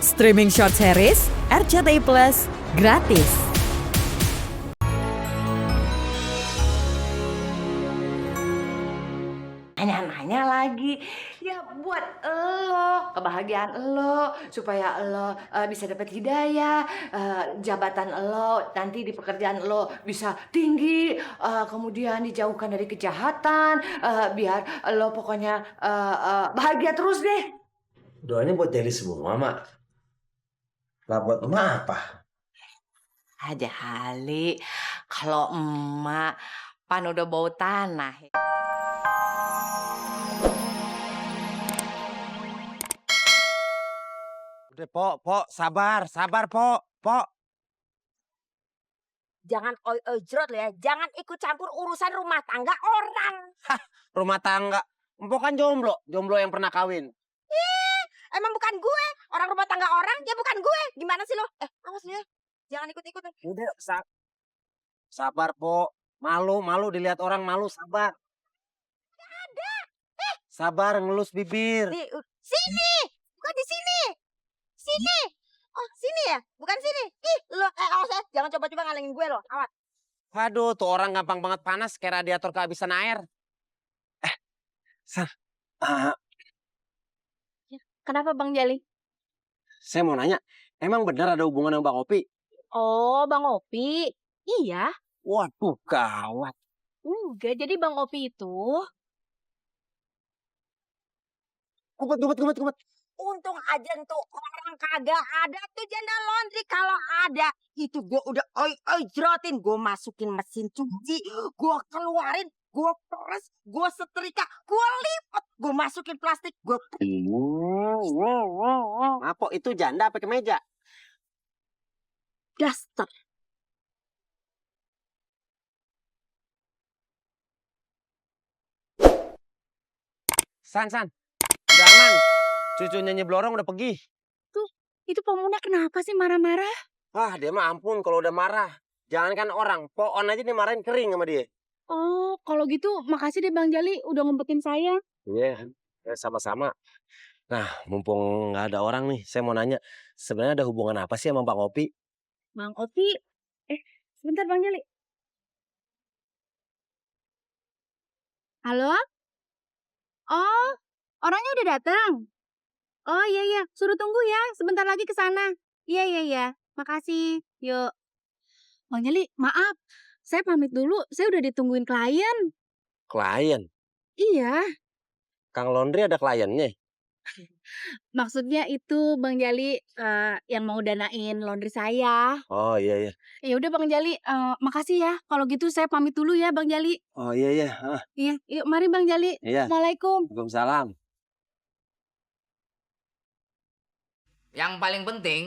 Streaming short series RCTI Plus gratis. Nanya-nanya lagi, ya buat lo, kebahagiaan lo, supaya lo bisa dapat hidayah, jabatan lo nanti di pekerjaan lo bisa tinggi, kemudian dijauhkan dari kejahatan, biar lo pokoknya bahagia terus deh. Doanya buat Jali semua, Mak. Lah buat emak apa? Aja Hali, kalau emak pan udah bau tanah. Udah, Pok, sabar, Pok. Jangan oi-oi-jrot lo ya, jangan ikut campur urusan rumah tangga orang. Rumah tangga. Empok kan jomblo yang pernah kawin. Emang bukan gue, orang rumah tangga orang, ya bukan gue. Gimana sih lo? Awas lo ya, jangan ikut-ikut. Udah, sabar, Pok. Malu dilihat orang malu, sabar. Gak ada. Sabar, ngelus bibir. Sini, bukan di sini. Sini. Oh, sini ya? Bukan sini. Ih, lo awas ya, jangan coba-coba ngalengin gue lo. Awas. Waduh, tuh orang gampang banget panas kayak radiator kehabisan air. San, Kenapa Bang Jali? saya mau nanya, emang benar ada hubungan sama Bang Opi? Oh, Bang Opi. Iya. Waduh, gawat. Enggak, jadi Bang Opi itu Gumet. untung aja tuh orang kagak ada tuh janda laundry. Kalau ada itu gue udah oi-oi-jrotin. Gue masukin mesin cuci, gue keluarin, gue peres, gue setrika, gue lipat, gue masukin plastik, gue Apa itu janda pakai meja? daster. San, udah aman. Cucunya Nyeblorong udah pergi. Itu pemuda kenapa sih marah-marah? Wah, dia mah ampun kalau udah marah. Jangankan orang, pohon aja dimarahin kering sama dia. Oh, kalau gitu makasih deh Bang Jali udah ngumpetin saya. Iya, sama-sama. Nah, mumpung nggak ada orang nih, saya mau nanya. Sebenarnya ada hubungan apa sih sama Bang Opi? Bang Opi, sebentar Bang Jali. Halo? Oh, orangnya udah datang. Oh iya, suruh tunggu ya, sebentar lagi ke sana. Iya, makasih. Yuk. Bang Jali, maaf, saya pamit dulu, saya udah ditungguin klien. Klien? Iya, Kang Laundry ada kliennya? maksudnya itu Bang Jali yang mau danain laundry saya. Oh iya. Ya udah Bang Jali, makasih ya. Kalau gitu saya pamit dulu ya Bang Jali. Oh iya. Iya, yuk mari Bang Jali. Iya. Assalamualaikum. Waalaikumsalam. Yang paling penting,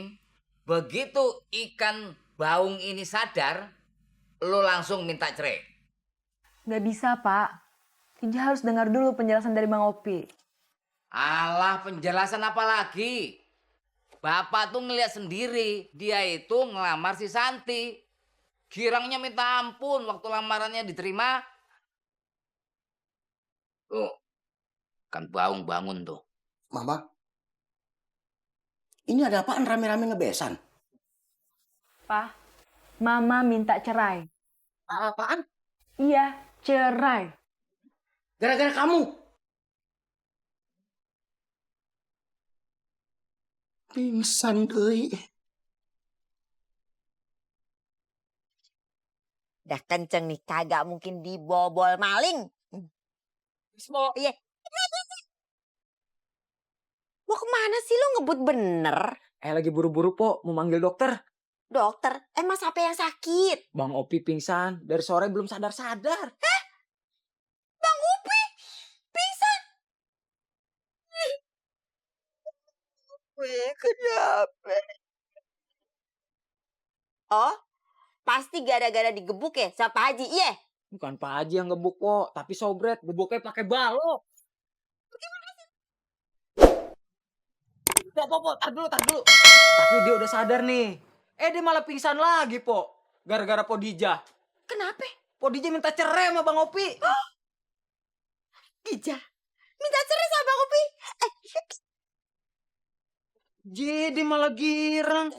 begitu ikan baung ini sadar, lo langsung minta cerai. Nggak bisa, Pak. Tinja harus dengar dulu penjelasan dari Bang Opi. Alah, penjelasan apa lagi? Bapak tuh ngeliat sendiri, dia itu ngelamar si Santi. Girangnya minta ampun waktu lamarannya diterima. Tuh, kan baung bangun tuh. Mama, ini ada apaan rame-rame ngebesan? Pak, Mama minta cerai. Apaan? Iya, cerai. Gara-gara kamu? Pingsan deui. Udah kenceng nih, kagak mungkin dibobol maling. Iya. Mau kemana sih lo ngebut bener? Lagi buru-buru, Po. Mau manggil dokter. Dokter, emang siapa yang sakit? Bang Opi pingsan. Dari sore belum sadar-sadar. Bang Upi, pingsan. Kenapa? Oh, pasti gara-gara digebuk ya sama Pak Haji, iya? Bukan Pak Haji yang gebuk, Po. Tapi sobret. Gebuknya pakai balok. Po, tar dulu. Tapi dia udah sadar nih. Dia malah pingsan lagi, Po. Gara-gara Podija. Kenapa? Podija minta cerai sama Bang Opi. Dija, minta cerai sama Bang Upi. Jadi malah girang.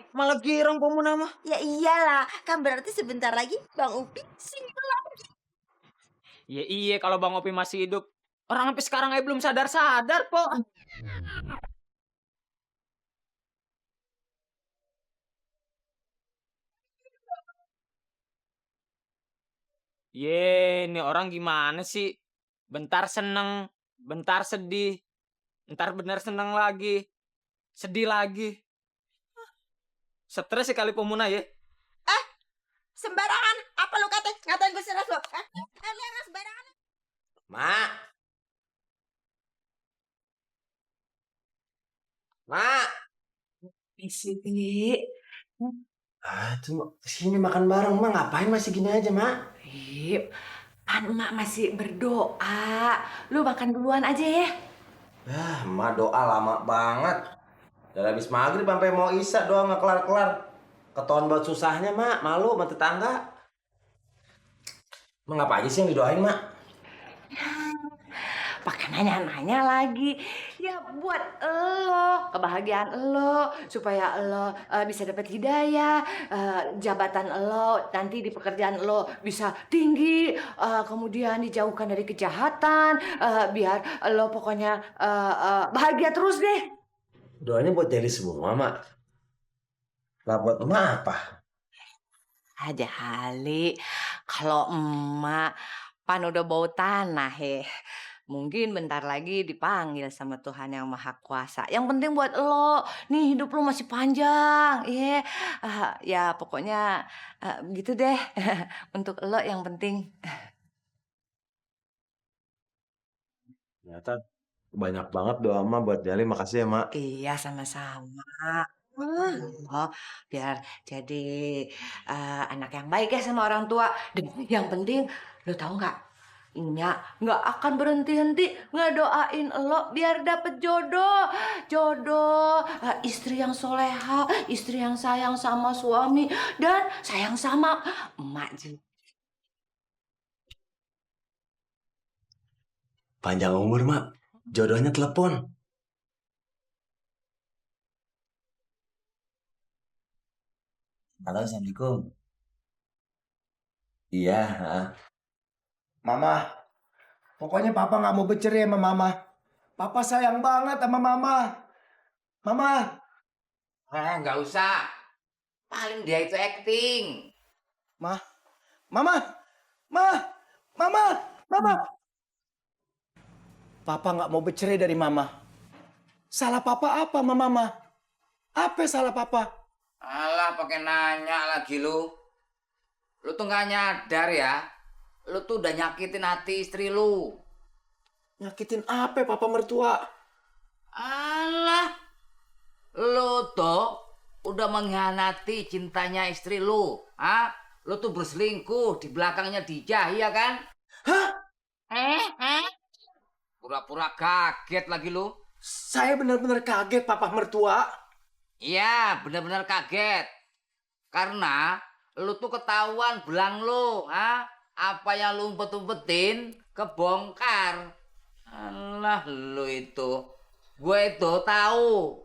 Malah girang Pemunah mah. Ya iyalah, kan berarti sebentar lagi Bang Upi single lagi. Ya iya kalau Bang Opi masih hidup. Orang sampai sekarang aja belum sadar-sadar, Po. Ini orang gimana sih? Bentar seneng, bentar sedih, bentar bener seneng lagi, sedih lagi. Stres sekali Pemunah ya. Sembarangan, apa lu ngatain gue stres lu? Lu yang sembarangan. Mak. Mak. Di sini. Itu sini makan bareng, Mak. Ngapain masih gini aja, Mak? Ih, kan emak masih berdoa. Lu makan duluan aja ya. Mak doa lama banget. Dari habis maghrib sampai mau isya doa nggak kelar-kelar. Ketahuan buat susahnya, Mak. Malu sama tetangga. Mak ngapa aja sih yang didoain, Mak? Pakai nanya-nanya lagi. Ya buat lo, kebahagiaan lo, supaya lo bisa dapat hidayah, jabatan lo nanti di pekerjaan lo bisa tinggi, kemudian dijauhkan dari kejahatan, biar lo pokoknya bahagia terus deh. Doanya buat Deli semua, Mak. Lah buat emak apa? Aja Hali, kalau emak pan udah bau tanah mungkin bentar lagi dipanggil sama Tuhan yang Maha Kuasa. Yang penting buat lo, nih hidup lo masih panjang, ya pokoknya gitu deh. Untuk lo yang penting. Ternyata banyak banget doa Mak buat Deli. Makasih ya, Mak. Iya sama-sama. Oh, biar jadi anak yang baik ya sama orang tua. Dan yang penting, lo tahu nggak? Nggak akan berhenti-henti ngedoain lo biar dapet jodoh, istri yang soleha, istri yang sayang sama suami dan sayang sama emak juga. Panjang umur, Mak. Jodohnya telepon. Halo, Assalamualaikum. Iya, Mama, pokoknya Papa nggak mau bercerai sama Mama. Papa sayang banget sama Mama. Mama. Nggak usah. Paling dia itu acting. Mama. Mama. Papa nggak mau bercerai dari Mama. Salah Papa apa sama Mama? Apa salah Papa? Alah, pakai nanya lagi lu. Lu tuh nggak nyadar ya. Lu tuh udah nyakitin hati istri lu. Nyakitin apa Papa mertua? Alah, lu tuh udah mengkhianati cintanya istri lu. Lu tuh berselingkuh di belakangnya Dijah, iya kan? Hah? Pura-pura kaget lagi lu. Saya benar-benar kaget Papa mertua. Iya, benar-benar kaget. Karena lu tuh ketahuan belang lu, apa yang lu umpet-umpetin kebongkar. Alah lu itu. Gue itu tahu.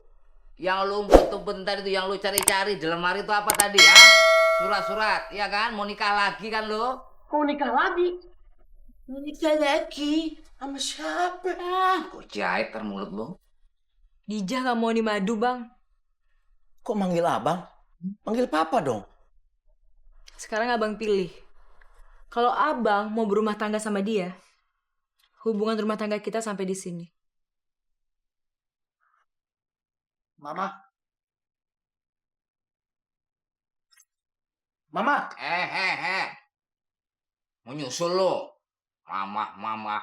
Yang lu umpet-umpetin tadi itu, yang lu cari-cari di lemari itu apa tadi ya? Surat-surat, ya kan? Mau nikah lagi kan lu? Mau nikah lagi? Nikah lagi? Sama siapa? Kok jahit mulut lu? Dijah gak mau dimadu, Bang. Kok manggil abang? Panggil Papa dong. Sekarang abang pilih. Kalau abang mau berumah tangga sama dia, hubungan rumah tangga kita sampai di sini. Mama. Mau nyusul lu? Mama.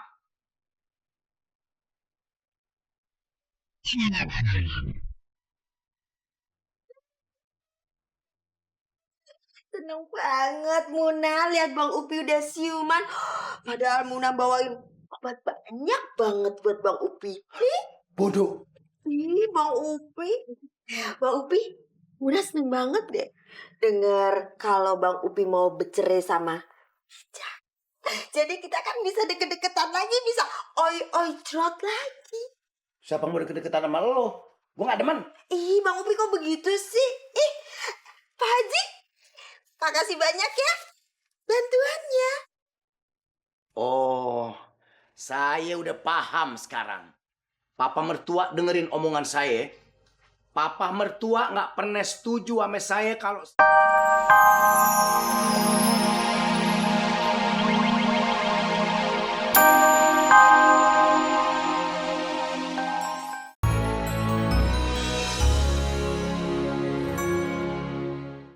Seneng banget Muna lihat Bang Upi udah siuman. Padahal Muna bawain obat banyak banget buat Bang Upi. Bodoh. Ih, Bang Upi. Bang Upi, Muna seneng banget deh dengar kalau Bang Upi mau bercerai sama Ija. Jadi kita kan bisa deket-deketan lagi, bisa oi trot lagi. Siapa yang mau deket-deketan sama lo? Gue gak demen. Ih, Bang Upi kok begitu sih? Ih, Pak Haji, makasih banyak ya bantuannya. Oh, saya udah paham sekarang. Papa mertua dengerin omongan saya. Papa mertua gak pernah setuju sama saya kalau...